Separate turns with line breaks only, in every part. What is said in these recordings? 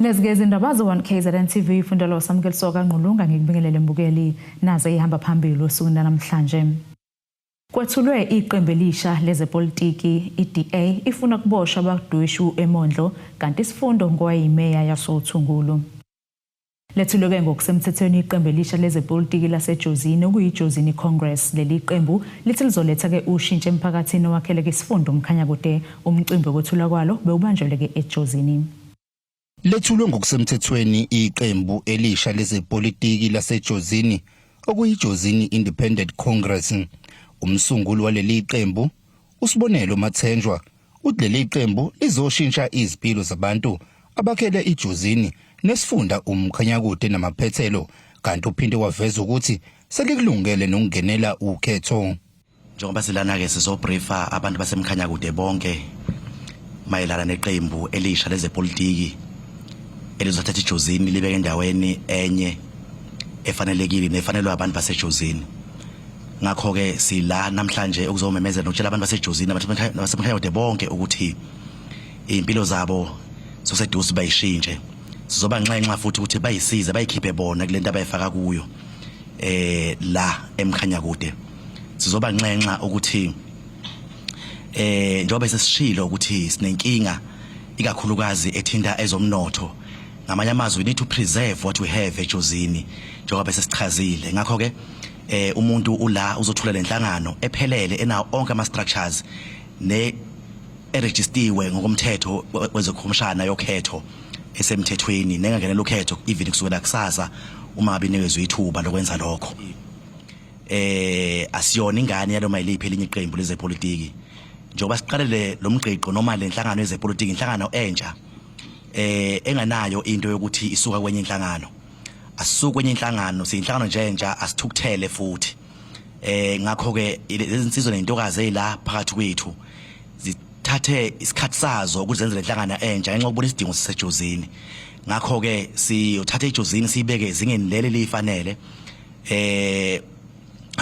Lezi-ke izindaba ze-1 KZN TV ifundelwa uSamukeliso kaNgqulunga. Ngikubingelele mbukeli, nazo ihamba phambili osukwini namhlanje. Kwethulwe iqembu elisha lezepolitiki, i-DA ifuna kuboshwa abadweshu eMondlo, kanti isifundo ngowayimeya yasoThungulu. Lethulwe-ke ngokusemthethweni iqembu elisha lezepolitiki laseJozini, okuyiJozini Congress. Leli qembu lithi lizoletha-ke ushintsho emphakathini owakheleke isifundo uMkhanyakude. Umcimbi wokwethulwa kwalo bewubanjelwe-ke eJozini.
Lethulwe ngokusemthethweni iqembu elisha lezepolitiki laseJozini, okuyiJozini Independent Congress. Umsunguli waleli qembu, uSibonelo Mathenjwa, uthi leli qembu lizoshintsha izimpilo zabantu abakhele iJozini nesifunda uMkhanyakude namaphethelo, kanti uphinde waveza ukuthi selikulungele nokungenela ukhetho.
Njengoba silana-ke sizobriefa abantu baseMkhanyakude bonke mayelana neqembu elisha lezepolitiki elizothatha iJozini libeke endaweni enye efanelekile nefanelwe abantu baseJozini. Ngakho-ke sila namhlanje ukuzomemezela nokutshela abantu baseJozini nabaseMkhanyakude bonke ukuthi iy'mpilo zabo soseduze bayishintshe. Sizobanxenxa futhi ukuthi bayisize bayikhiphe bona kule nto abayifaka kuyo la eMkhanyakude. Sizobanxenxa ukuthi njengoba sesishilo ukuthi sinenkinga ikakhulukazi ethinta ezomnotho, ngamanye amazwi we need to preserve what we have eJozini, njengoba sesichazile. Ngakho ke umuntu ula uzothula lenhlangano ephelele enawo onke ama structures ne erejistiwe ngokomthetho wezokhomishana yokhetho esemthethweni, nengangenela ukhetho even kusukela kusasa uma ngabe inikezwe ithuba lokwenza lokho. Asiyona ingane yaloma yiliphi elinye iqembu lezepolitiki. Njengoba siqalele lo mgqiqo noma le nhlangano yezepolitiki, inhlangano entsha enganayo into yokuthi isuka kwenye inhlangano, asisuki kwenye inhlangano, siyinhlangano nje entsha, asithukuthele futhi. Ngakho ke lezi insizwa nentokazi ezila phakathi kwethu zithathe isikhathi sazo ukuthi zenze lenhlangano entsha ngenxa yokubona isidingo siseJozini. Ngakho ke siyothatha iJozini siyibeke ezingeni leli lifanele.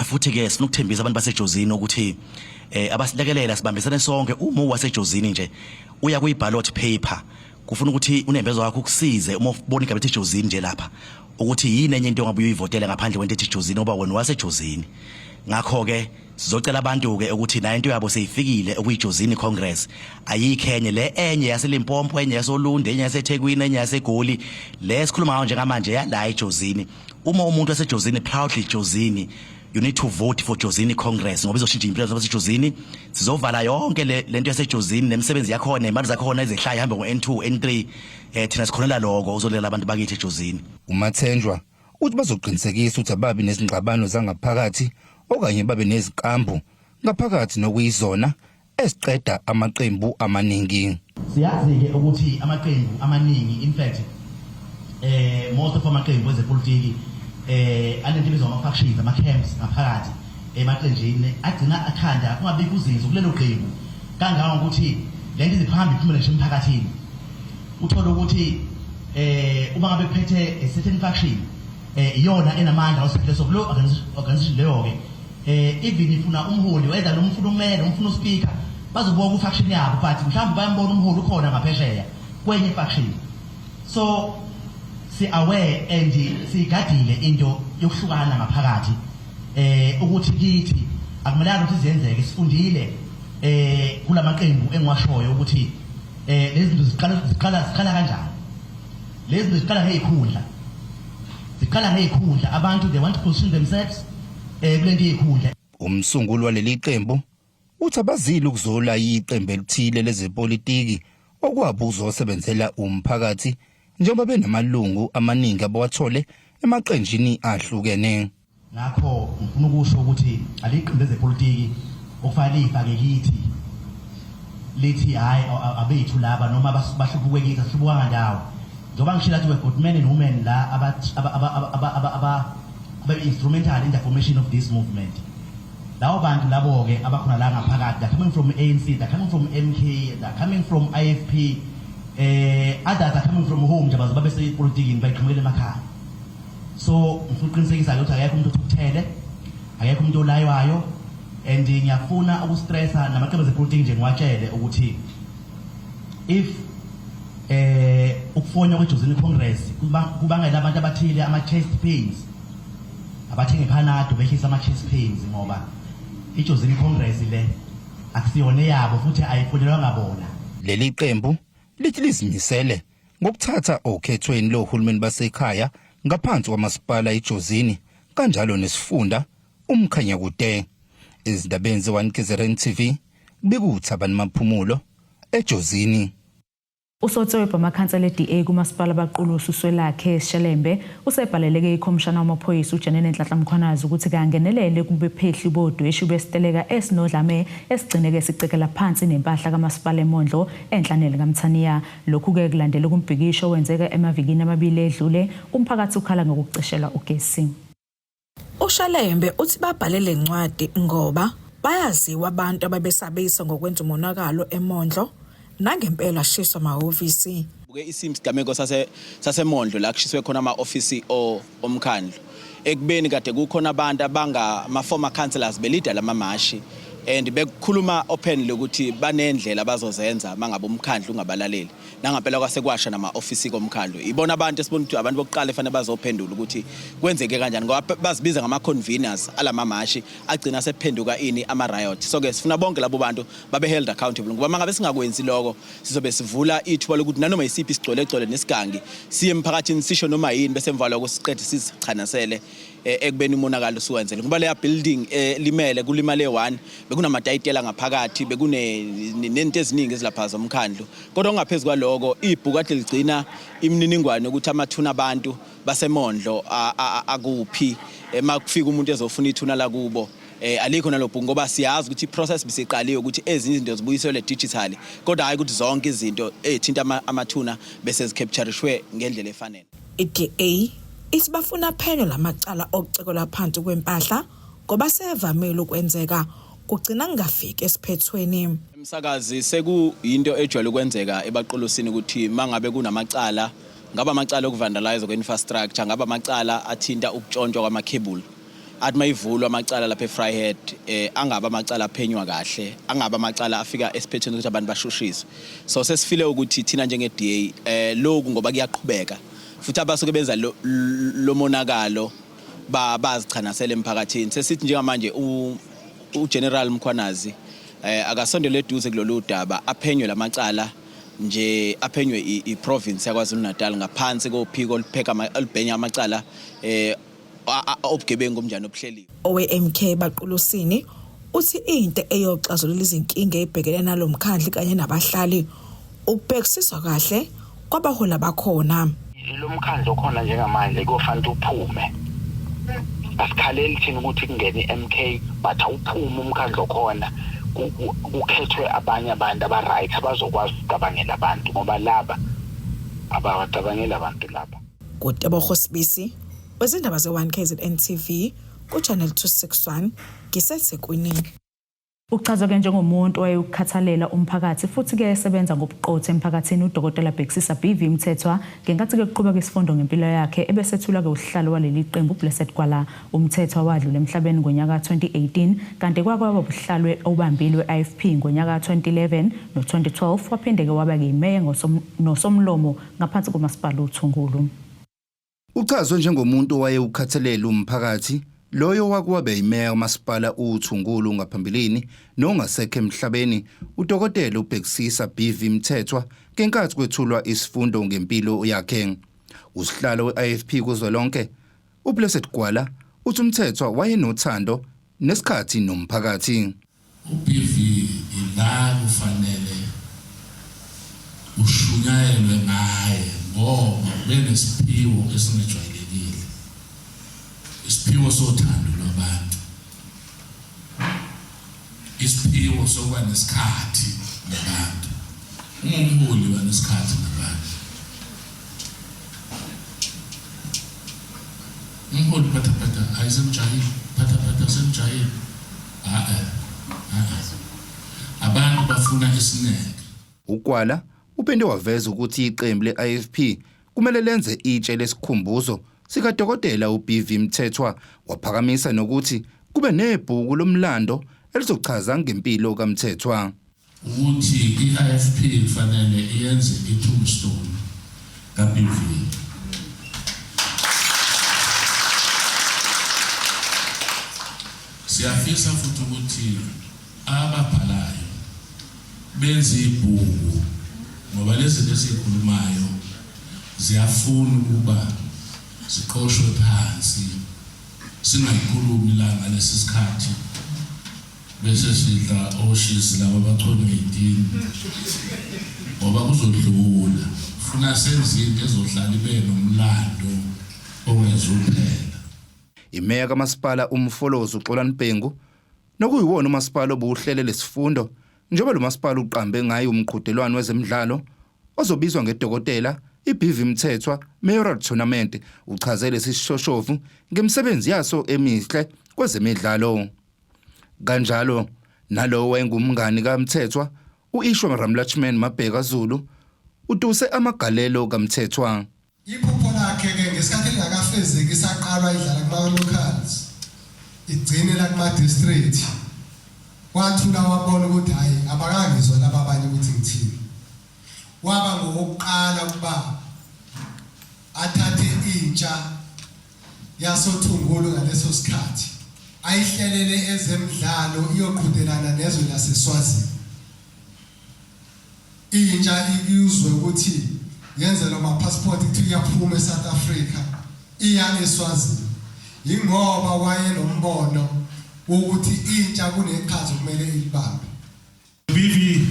Futhi ke sifuna ukuthembisa abantu baseJozini ukuthi abasilekelela sibambisane sonke. Uma uwaseJozini nje uya kuyi ballot paper, kufuna ukuthi unembeza wakho ukusize uma ubona igama ethi Jozini nje lapha, ukuthi yini enye into ongabe uyivotela ngaphandle kwento ethi Jozini, ngoba wena waseJozini. Ngakho ke sizocela abantu ke ukuthi nayo into yabo seyifikile okuyiJozini Congress, ayikho enye le, enye yaseLimpopo, enye yasoLundi, enye yaseThekwini, enye yaseGoli. Le sikhuluma ngayo njengamanje yala eJozini. Uma umuntu waseJozini, proudly Jozini, you need to vote for Jozini Congress, ngoba izoshintsha impilo zabaseJozini. Sizovala yonke le lento yaseJozini nemisebenzi yakhona, nemali zakhona ezehlayo ihambe ngo-N2 N3. Thina sikhonela lokho uzolela abantu bakithi eJozini.
UMathenjwa uthi bazoqinisekisa ukuthi ababi nezingxabano zangaphakathi okanye babe nezikambu ngaphakathi, nokuyizona eziqeda amaqembu amaningi.
Siyazi-ke ukuthi amaqembu amaningi, in fact most of amaqembu ezepolitiki anento ebizwa ama-factions, ama-camps ngaphakathi emaqenjini, agcina akhanda kungabikho uzinzo kulelo qembu, kangangokuthi le nto iziphambi iphumele ngisho emphakathini. Uthole ukuthi uma ngabe kuphethe a certain faction, iyona enamandla ngaleso kuleyo organization leyo-ke, even ifuna umholi, whether noma ufuna umeya noma ufuna uspeaker, bazobuka ku-faction yabo, but mhlawumbe bayambona umholi ukhona ngaphesheya kwenye faction. So si-aware and siyigadile into yokuhlukana ngaphakathi, ukuthi kithi akumelanga ukuthi ziyenzeke. Sifundile kulamaqembu engiwashoyo ukuthi lezi zinto ziqala kanjani. Lezi zinto ziqala ngezikhundla, ziqala ngezikhundla. Abantu, they want to position themselves kulento yezikhundla.
Umsunguli waleli qembu uthi abazili ukuzola iqembu elithile lezepolitiki, okwabo uzosebenzela umphakathi, njengoba benamalungu amaningi abawathole emaqenjini ahlukene.
Ngakho ngifuna ukusho ukuthi aliqembu lezepolitiki okufanele liyifake kithi lithi hhayi, abethu laba, noma bahlubuke kithi. Asihlubukanga ndawo. Njengoba ngishilo athi we've got men and women la abe-instrumental in the formation of this movement. Labo bantu labo-ke abakhona la ngaphakathi, they're coming from ANC, they're coming from MK, they're coming from IFP, others are coming from home nje, baze babe sepolitikini bayiqhamukela emakhaya. So ngifuna ukuqinisekisa ukuthi akekho umuntu othukuthele, akekho umuntu olaywayo, and ngiyafuna ukustressa namaqembu ezepolitiki nje, ngiwatshele ukuthi if ukufuna Ukufonywa kweJozini Congress kubangela abantu abathile ama-chest pains, abathenga iPanado behlisa ama-chest pains, ngoba iJozini Congress le akusiyona eyabo futhi ayifonelwanga bona.
Leli qembu lithi lizimisele ngokuthatha okhethweni lohulumeni basekhaya ngaphansi kwamasipala iJozini kanjalo nesifunda uMkhanyakude. Ezindabeni ze-1 KZN TV bekuwuthabani Maphumulo eJozini.
Usotswebhu amakhansela e-DA kumasipala Baqulusi uSwelakhe Shelembe usebhaleleke ikhomishana wamaphoyisa uJenene Nhlanhla Mkhwanazi ukuthi kangenelele kubephehli bodweshu besiteleka esinodlame esigcineke sicekela phansi nempahla kamasipala eMondlo enhla nelikaMthaniya. Lokhu-ke kulandela ukumbhikisho owenzeka emavikini amabili edlule umphakathi ukhala ngokucishelwa ugesi.
UShalembe uthi babhale le ncwadi ngoba bayaziwa abantu ababesabisa ngokwenza umonakalo eMondlo nangempela ashiswa amahhovisi.
Buke isimo isigameko sase saseMondlo la kushiswe khona ama-ofisi omkhandlu ekubeni kade kukhona abantu abanga ama-former councillors belida lamamashi and bekukhuluma openly ukuthi banendlela abazozenza mangabe umkhandlu ungabalaleli. Nangampela kwase kwasha nama-ofisi komkhandlu. Ibona abantu esibona ukuthi abantu bokuqala efanele bazophendula ukuthi kwenzeke kanjani ngoba bazibiza ngama-conveners alamamashi agcina sephenduka ini ama-riot. So-ke sifuna bonke labo bantu babe held accountable ngoba mangabe singakwenzi lokho sizobe sivula ithuba lokuthi nanoma yisiphi isigcwelegcwele nesigangi siye emphakathini sisho noma yini bese emva lokho siqede sizichanasele ekubeni umonakalo usuwenzele ngoba leya building limele kulimale one bekunamatayitela ngaphakathi bekune nento eziningi ezilapha zomkhandlu kodwa okungaphezu kwaloko ibhuku kade ligcina imininingwane ukuthi amathuna abantu baseMondlo akuphi uma kufika umuntu ezofuna ithuna lakubo alikho nalobhuku ngoba siyazi ukuthi i-process bisiqaliwe ukuthi ezinye izinto zibuyiselwe digitally kodwa hhayi ukuthi zonke izinto ey'thinta amathuna bese zicapturishwe ngendlela efanele.
I-DA ithi bafuna phenyo lamacala okucekelwa phansi kwempahla ngoba sevamile ukwenzeka kugcina kungafiki esiphethweni.
Msakazi, sekuyinto ejwayele ukwenzeka eBaqulusini ukuthi mangabe kunamacala, ngaba amacala okuvandalize kwe-infrastructure, ngaba amacala athinta ukutshontshwa kwama-cable, athi mayivulwa amacala lapha eVryheid angabe amacala aphenywa kahle, angabe amacala afika esiphethweni ukuthi abantu bashushiswe. So sesifile ukuthi thina njenge-DA lokhu ngoba kuyaqhubeka futhi abasuke benza lo monakalo bazichanasela emphakathini. Sesithi njengamanje uGeneral Mkhwanazi akasondele eduze kulolu daba aphenywe lamacala nje aphenywe i-province yaKwaZulu Natal ngaphansi kophiko olupheka olubhenya amacala obugebengu obunjani obuhleliwe.
Owe-MK Baqulusini uthi into eyoxazulula izinkinga ezibhekene nalo mkhandlu kanye nabahlali ukubhekisiswa kahle kwabahola bakhona.
Lo mkhandlu okhona njengamanje kuyofanele uphume. Asikhaleli thina ukuthi kungene i-MK but awuphume umkhandlu okhona kukhethwe abanye abantu aba-right abazokwazi ukucabangela abantu ngoba laba abawacabangeli abantu laba.
KuTebogo Sibisi wezindaba ze-1 KZN TV ku-Channel 261 ngiseThekwini.
Uchazwa-ke njengomuntu owayewukhathalela umphakathi futhi-ke esebenza ngobuqotho emphakathini uDokotela Bhekisisa BV Mthethwa ngenkathi-ke kuqhubeka isifundo ngempilo yakhe ebesethulwa-ke usihlalo waleli qembu uBlessed Gwala. UMthethwa wadlula emhlabeni ngonyaka ka-2018 kanti kwake waba buhlalo obambile we-IFP ngonyaka ka-2011 no-2012 waphinde-ke waba-ke yimeya nosomlomo ngaphansi komasipala uThungulu.
Uchazwe njengomuntu owayewukhathalele umphakathi, loyo owake waba yimeya kamasipala uThungulu ngaphambilini nongasekho emhlabeni, uDokotela uBhekisisa BV Mthethwa, ngenkathi kwethulwa isifundo ngempilo yakhe. Usihlalo we-IFP kuzwelonke, uBlessed Gwala, uthi uMthethwa wayenothando nesikhathi nomphakathi.
UBV ila kufanele ushunyayelwe ngaye ngoba ubenesiphiwo esingejwayelekile, isiphiwo sothando lwabantu, isiphiwo sokuba nesikhathi nabantu. Ungumholi wanesikhathi nabantu. Umholi phathaphatha ayisemjahile, phathaphatha semjahile. Abantu bafuna isineke.
UGwala uphinde waveza ukuthi iqembu le-IFP kumele lenze itshe lesikhumbuzo sikaDokotela uBV Mthethwa waphakamisa nokuthi kube nebhuku lomlando elizochaza ngempilo kaMthethwa.
Ukuthi i-IFP kufanele iyenze i-tombstone kaBV. Siyafisa futhi ukuthi ababhalayo benze ibhuku ngoba lezi zinto esizikhulumayo ziyafuna ukuba ziqoshwe phansi, singayikhulumi la ngalesi sikhathi bese sidla oshizi laba abachonywe yitini ngoba kuzodlula. Funa senze into ezohlala ibe nomlando ongezuphela.
Imeya kamasipala uMfolozi uXolani Bhengu, nokuyiwona umasipala obuhlele lesifundo njengoba lo masipala uqambe ngayo umqhudelwano wezemidlalo ozobizwa ngedokotela iBV Mthethwa Mayoral Tournament, uchaze lesi sishoshovu ngemisebenzi yaso emihle kwezemidlalo. Kanjalo nalowo wayengumngani kaMthethwa u-Ishwar Ramlutchman Mabheka Zulu utuse amagalelo kaMthethwa.
Iphupho lakhe-ke ngesikhathi lingakafezeki isaqalwa idlala kuma-locals igcine la kuma-district, wathula wabona ukuthi hhayi abakangizwa laba abanye ukuthi ngithini. Waba ngowokuqala ukuba athathe intsha yasoThungulu ngaleso sikhathi ayihlelele ezemidlalo iyoqhudelana nezwe laseSwazini. Intsha ikuzwe ukuthi yenzelwa ama-passport kuthiwa iyaphuma eSouth Africa iya eSwazini yingoba wayenombono wokuthi intsha kuneqhaza okumele ilibambe.
BV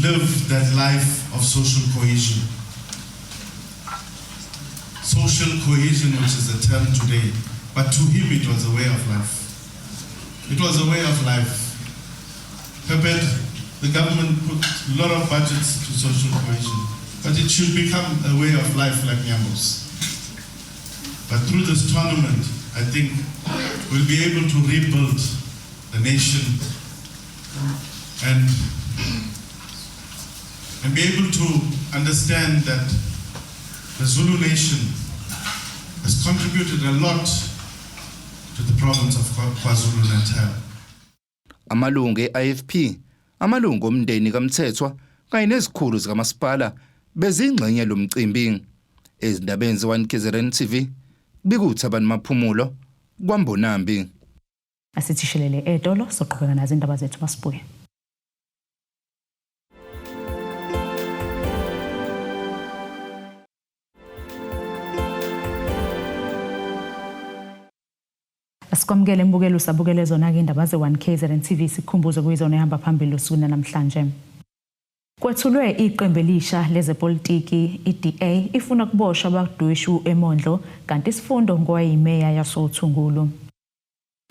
lived that life of social cohesion. Social cohesion, which is a term today, but to him it was a way of life. It was a way of life. Herbert, the government put a lot of budgets to social cohesion, but it should become a way of life like Nyambos. But through this tournament, I think we'll be able to rebuild the nation and be able to understand that the Zulu nation has contributed a lot to the province of KwaZulu-Natal.
Amalungu e-IFP, amalungu omndeni kaMthethwa kanye nezikhulu zikamasipala bezingxenye lomcimbi. Ezindabeni ze-1 KZN TV, bikuThabani Maphumulo, kwaMbonambi.
Asithishelele etolo soqhubeka nazo indaba zethu masibuye. Asikwamukele mbukelo usabukele zona-ke indaba ze-1 KZN TV, sikhumbuze kuyizona ehamba phambili usuku namhlanje. Kwethulwe iqembu elisha lezepolitiki i-DA ifuna kuboshwa abadweshu eMondlo kanti isifundo ngowayimeya yasoThungulu.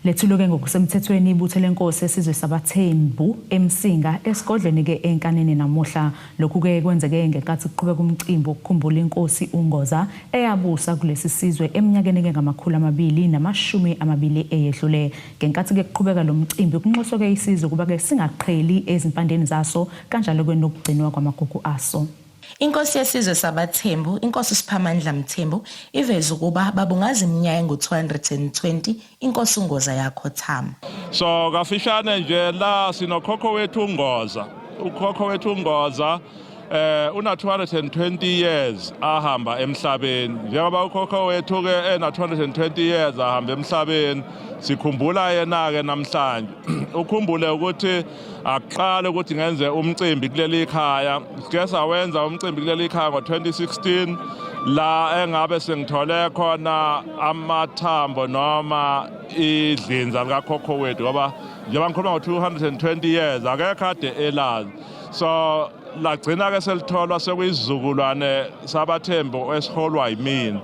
Lethulwe-ke ngokusemthethweni ibutho lenkosi esizwe sabaThembu eMsinga esigodlweni-ke eNkanini namuhla. Lokhu-ke kwenzeke ngenkathi kuqhubeka umcimbi wokukhumbula inkosi uNgoza eyabusa kulesi sizwe eminyakeni-ke ngama-220 eyedlule. Ngenkathi-ke kuqhubeka lo mcimbi kunxuswe-ke isizwe ukuba-ke singaqheli ezimpandeni zaso kanjalo-ke nokugcinwa kwamagugu aso.
Inkosi yesizwe sabaThembu, inkosi uSiphamandla Mthembu, iveze ukuba babungaza iminyaka engu-220 inkosi uNgoza yakhothama.
So kafishane nje la sinokhokho wethu uNgoza. Ukhokho wethu uNgoza una 220 years ahamba emhlabeni. Njengoba ukhokho wethu ke ena 220 years ahamba emhlabeni, sikhumbula yena ke namhlanje. Ukhumbule ukuthi aqala ukuthi ngenze umcimbi kuleli khaya. Sike sawenza umcimbi kuleli khaya ngo-2016 la engabe sengithole khona amathambo noma idlinza likakhokho wethu, ngoba njengoba ngikhuluma ngo-220 years akekho kade elazi. So lagcina ke selitholwa sekuyizizukulwane sabaThembu esiholwa yimina.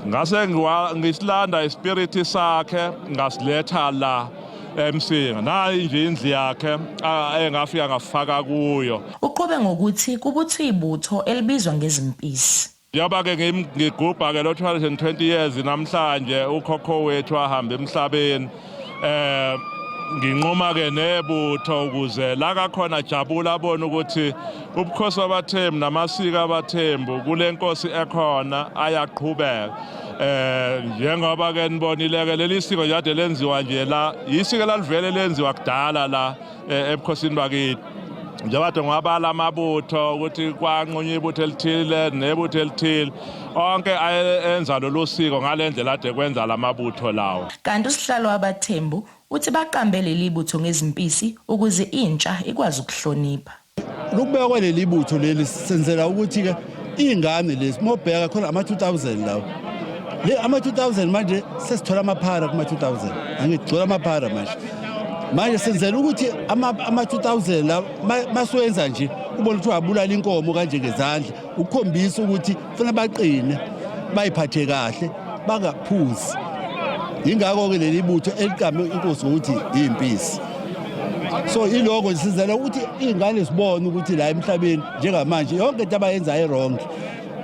Ngase ngisilanda ispiriti sakhe ngasiletha la eMsinga. Nayi nje indlu yakhe engafika ngafaka kuyo.
Uqhube ngokuthi kubuthwe ibutho elibizwa ngezimpisi.
Njengoba ke ngigubha ke lo 220 years namhlanje ukhokho wethu ahamba emhlabeni, nginquma ke nebutho ukuze la kakhona jabula abone ukuthi ubukhosi babaThembu namasiko abaThembu kule nkosi ekhona ayaqhubeka. Njengoba ke nibonile ke leli siko kade lenziwa nje la, isiko lalivele lenziwa kudala la ebukhosini bakithi. Njengoba ngwabala amabutho ukuthi kwanqunywa ibutho elithile nebutho elithile, onke ayenza lolu siko ngale ndlela ade kwenza lamabutho lawo.
Kanti usihlalo wabaThembu uthi baqambe leli butho ngezimpisi ukuze intsha ikwazi ukuhlonipha.
Lokubeka kwaleli butho leli senzela ukuthi-ke iy'ngane lezi mobheka khona ama-2000 lawo le ama-2000 manje sesithola amaphara kuma-2000, angigcola amaphara manje. Manje senzela ukuthi ama-2000 la masuwenza nje ubona ukuthi wabulala inkomo kanje ngezandla, ukukhombisa ukuthi kufanele baqine, bayiphathe kahle, bangaphuzi. Yingakho-ke leli butho eliqambe inkosi ngokuthi iy'mpisi. So iloko sizela ukuthi iy'ngane zibone ukuthi la emhlabeni njengamanje yonke into abayenzayo i-wrong,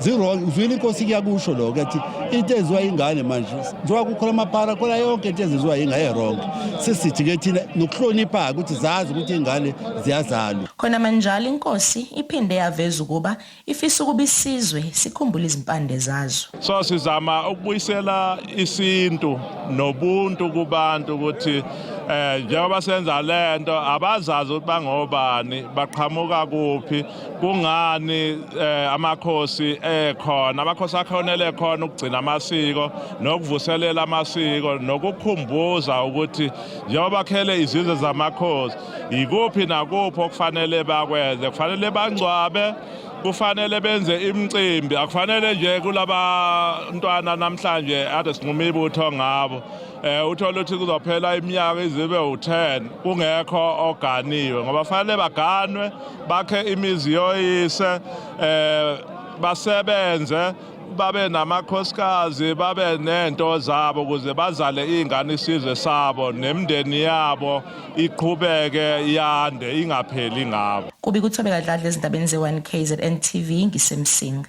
zi-wrong. Uzwile inkosi kuyakusho lokho, yathi into eziwa ingane manje njengoba kukhona amaphara khona, yonke into ezenziwa ingane i-wrong. Sesithi-ke thina nokuhlonipha-ke ukuthi zazi ukuthi iy'ngane ziyazalwa.
Khona manjalo inkosi iphinde yaveza ukuba ifisa ukuba isizwe sikhumbule izimpande zazo.
So sizama ukubuyisela isintu nobuntu kubantu ukuthi njengoba senza lento abazazi ukuthi bangobani, baqhamuka kuphi, kungani amakhosi ekhona. Amakhosi akhonele khona ukugcina amasiko nokuvuselela amasiko nokukhumbuza ukuthi njengoba bakhele izizwe zamakhosi, ikuphi nakuphi okufanele bakwenze. Kufanele bangcwabe, kufanele benze imicimbi, akufanele nje kulabantwana namhlanje ade sinquma ibutho ngabo uthola ukuthi kuzophela iminyaka izibe u10 kungekho oganiwe, ngoba fanele baganwe, bakhe imizi yoyise, basebenze, babe namakhosikazi, babe nento zabo ukuze bazale iy'ngane, isizwe sabo nemindeni yabo iqhubeke yande, ingapheli ngabo.
Kubi kuThobeka Dladla ezindabeni ze-1 KZN TV ngiseMsinga.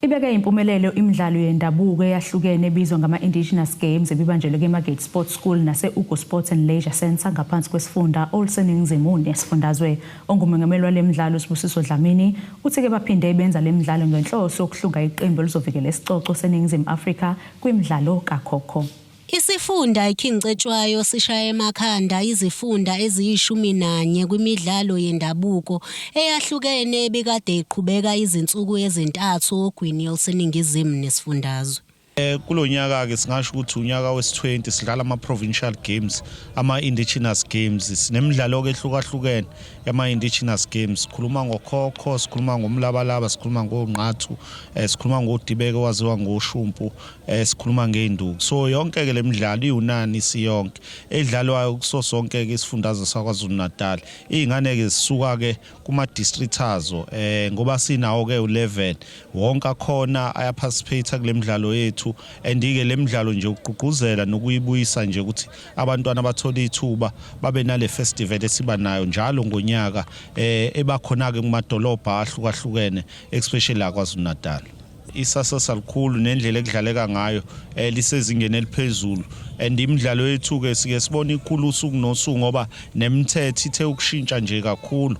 Ibeke impumelelo imidlalo yendabuko eyahlukene ebizwa ngama-Indigenous Games ebibanjelwe eMargate Sports School nase-Ugu Sports and Leisure Centre ngaphansi kwesifunda oluseningizimu nesifundazwe. Ongumengameli wale midlalo Sibusiso Dlamini uthi-ke baphinde benza le midlalo ngenhloso yokuhlunga iqembu elizovikela isicoco seNingizimu Afrika kwimidlalo kakhokho.
Isifunda iKing Cetshwayo sishaya emakhanda izifunda eziyishumi nanye kwimidlalo yendabuko eyahlukene ebikade iqhubeka izinsuku ezintathu ogwini oluseningizimu nesifundazwe.
Kulonyaka ke singasho ukuthi unyaka wesi20 sidlala ama provincial games, ama indigenous games. Sinemidlalo ke ehlukahlukene yama indigenous games. Sikhuluma ngokhokho, sikhuluma ngomlabalaba, sikhuluma ngongqathu, sikhuluma ngodibeke waziwa ngoshumpu, sikhuluma ngeinduku. So yonke ke lemidlalo iyunani siyonke edlalwayo kuso sonke ke isifundazwe saKwaZulu Natal. Izingane ke zisuka ke kuma district azo, ngoba sinawo ke u11 wonke akhona aya-participate kule midlalo yethu. And ke le midlalo nje ukugqugquzela nokuyibuyisa nje ukuthi abantwana bathola ithuba babe nale festival esiba nayo njalo ngonyaka, ebakhona ke kumadolobha ahlukahlukene, especially la KwaZulu Natal. Isasasa likhulu nendlela ekudlaleka ngayo lisezingeni eliphezulu, and imidlalo yethu ke sike sibone ikhulu usuku nosuku, ngoba nemithetho ithe ukushintsha nje kakhulu,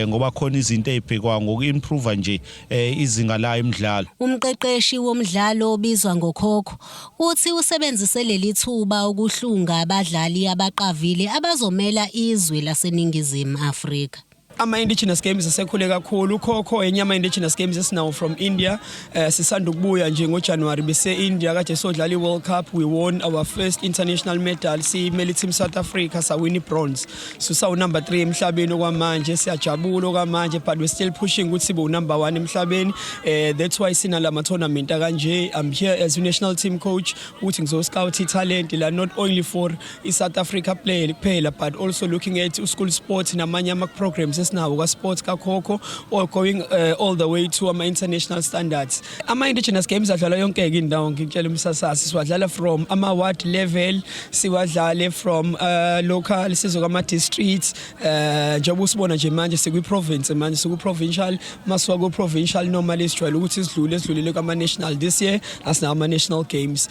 ngoba khona izinto ezibhekwa ngoku-improve nje izinga layo imidlalo.
Umqeqeshi womdlalo obizwa ngokhokho uthi usebenzise leli thuba ukuhlunga abadlali abaqavile abazomela izwe laseNingizimu Afrika.
Ama-indigenous games asekhule kakhulu. Ukhokho enye ama-indigenous games esinawo from India. Sisanda ukubuya nje ngoJanuary, bese-India kade sodlala i-World Cup. We won our first international medal, siyimele team South Africa, sawina i-bronze. So sawu-number 3 emhlabeni okwamanje. Siyajabula okwamanje, but we're still pushing ukuthi sibe u-number 1 emhlabeni. That's why sinalama tournament akanje. I'm here as a national team coach ukuthi ngizo-scout i-talent la, not only for i-South Africa player kuphela, but also looking at school sports namanye ama-programs esinawo ka-sports kakhokho, or going all the way to ama-international standards. Ama-indigenous games adlalwa yonke-ke indawo, ngikutshela umsasasi. Siwadlala from ama-ward level, siwadlale from local, sizo kwama-districts. Njengoba usibona nje manje sikwi-province, manje siku-provincial. Masuka ku-provincial, normally sijwayele ukuthi sidlule, sidlulele kwama-national. This year asinawo ama-national games,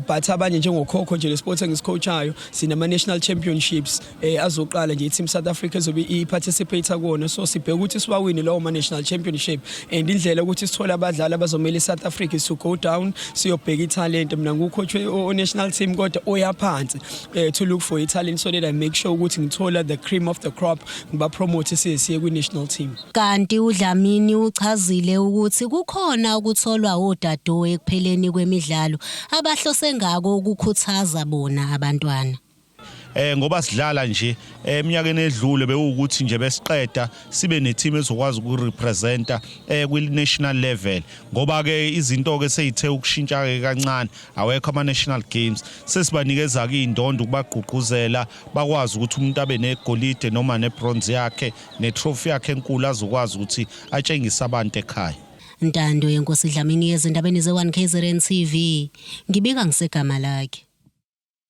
but abanye njengokhokho nje, le sport engisi-coachayo, sinama-national championships azoqala nje. I-team South Africa ezobe i-participate compete kuwona. So sibheka ukuthi siwawine lawo ma national championship, and indlela ukuthi sithole abadlali abazomela iSouth Africa is to go down siyobheka italent. Mina ngu-coach o-national team, kodwa oyaphansi to look for italent so that I make sure ukuthi ngithola the cream of the crop, ngiba-promote siye kwi-national team.
Kanti uDlamini uchazile ukuthi kukhona ukutholwa odado ekupheleni kwemidlalo abahlose ngako ukukhuthaza bona abantwana.
Ngoba sidlala nje eminyakeni edlule, bewukuthi nje besiqeda sibe neteam ezokwazi ukurepresenta kwi national level, ngoba ke izinto ke seyithe ukushintsha ke kancane, awekho ama national games. Sesibanikeza ke indondo ukubagqugquzela bakwazi ukuthi umuntu abe negolide noma nebronze yakhe netrophy yakhe enkulu, azokwazi ukuthi atshengise abantu ekhaya.
Ntando yenkosi Dlamini ezindabeni ze-1 KZN TV, ngibika ngisegama lakhe.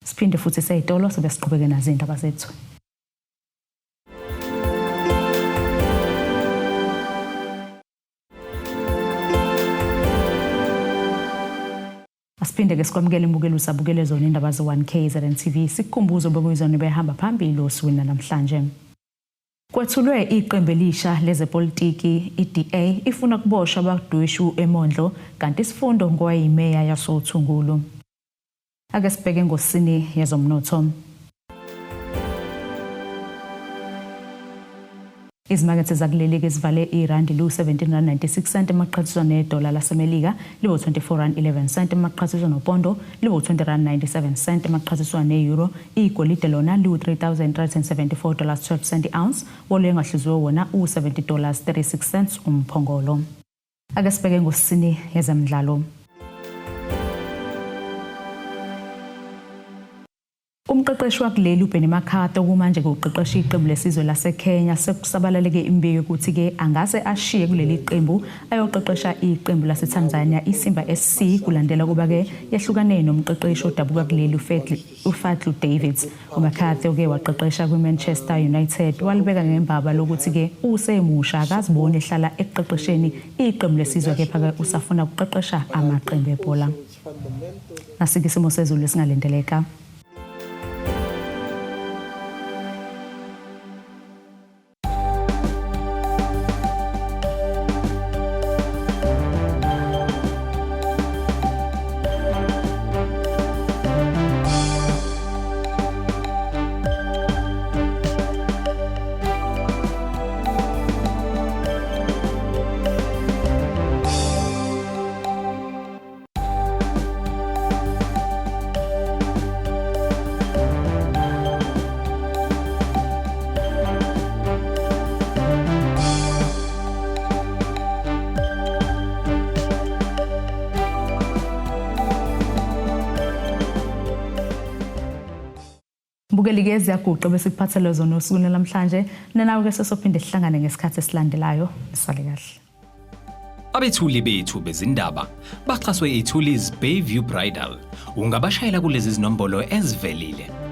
Siphinde futhi seyitolo sobe siqhubeke nazo izindaba zethu. Asiphinde ke sikwamukele imbukelo usabukele zona indaba ze-1 KZN TV, sikukhumbuzo bekuyizona behamba phambili osukwini namhlanje. Kwethulwe iqembu elisha lezepolitiki, iDA ifuna kuboshwa abadweshu eMondlo, kanti isifundo ngowayimeya yasoThungulu. Ake sibheke ngosini yezomnotho. Izimakethe zakuleli-ke zivale irandi liwu-17.96 cent emaqhathiswa nedola laseMelika liwu-24.11 cent emaqhathiswa nopondo liwu-20.97 cent emaqhathiswa ne-euro. Igolide lona liwu-3374 dollars 12 cent i-ounce, wolo engahluziwe wona uwu-70 dollars 36 cents umphongolo. Ake sibheke ngosini yezemidlalo. Umqeqeshi wakuleli uBenny McCarthy, okumanje kuqeqesha iqembu lesizwe laseKenya, sekusabalaleke imbiko ukuthi-ke angase ashiye kuleli qembu ayoqeqesha iqembu laseTanzania iSimba SC, kulandela kuba-ke yehlukane nomqeqeshi odabuka kuleli uFadlu Davids. UMcCarthy uke waqeqesha kwiManchester United, walibeka ngembaba lokuthi-ke usemusha, akaziboni ehlala ekuqeqesheni iqembu lesizwe, kepha-ke usafuna ukuqeqesha amaqembu ebhola. Nasike isimo sezulu esingalindeleka. Mbukeli-ke, ziyaguqa besikuphathele zona osukwini namhlanje. Nanawe-ke sesophinde sihlangane ngesikhathi esilandelayo. Nisale kahle.
Abethuli bethu bezindaba baxhaswe iThulis Bayview Bridal. Ungabashayela kulezi zinombolo ezivelile.